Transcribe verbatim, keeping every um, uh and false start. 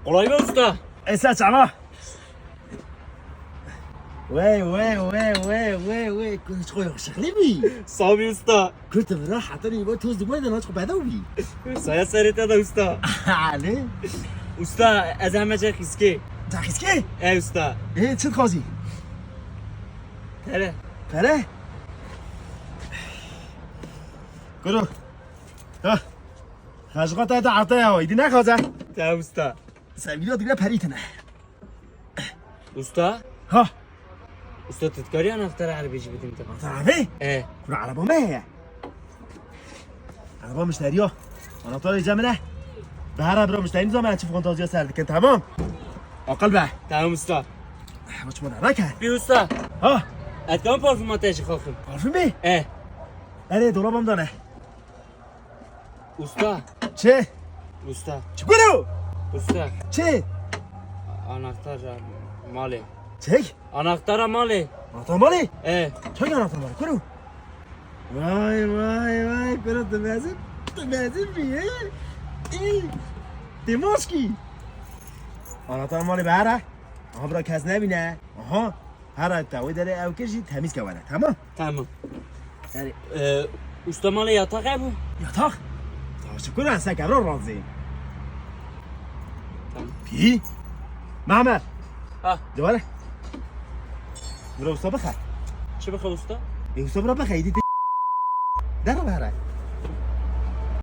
Kolay be usta. Esa çava. Wey, wey, wey, wey, wey, wey. Kurt xo yaxşıklı bî. Sağ ol usta. Kurt vira hatırı yuva toz dumanı da naç xo bedaw bî. Saya serê te de usta. Ali. Usta, ez heme çek iske. Çek iske? E usta. E, çi dixwazî? Pere. Pere? Kuro. Ha. Xejiqa te de artaya o. Îdî nexwaze. Te usta. Sevgili o digre perî tine. Usta? Ha. Usta, tu dikarî anaxtara erebê jî bidî min te? Anaxtara erebê? E. Kura araba me heye. Araba müşteriya. Anahtarı cemine. Behara bira müşterî nizam çi fantaziya ser dikin, tamam? Aqil be. Tamam usta. Maç bana rake. Bir usta. Ha. Etkan parfüm ateşi kalkın. Parfüm mü? E. Ere dolabım da ne? Usta. Çi? Usta. Çi guru? Usta. Çi? Anahtar malê. Çek. Anahtar malê. Anahtar malê? E. Çek anahtar malê. Kuru. Vay, vay, vay. Kuru, tu mezin. Tu mezin mi, he? İyi. Timoşki. Anahtar malê be here. Aha, bura kes nebîne. Aha. Her ay te wê derê ew kir jî temiz ke were. Tamam? Tamam. Yani, e, usta malê yatak e bu? Yatak? Ya şükür, en sek evro razıyım. Tamam. Pî? Mehmet. Ha. De were. Bura usta bixer. Çi bixer usta? E, usta bura bixer, îdî. Derbe.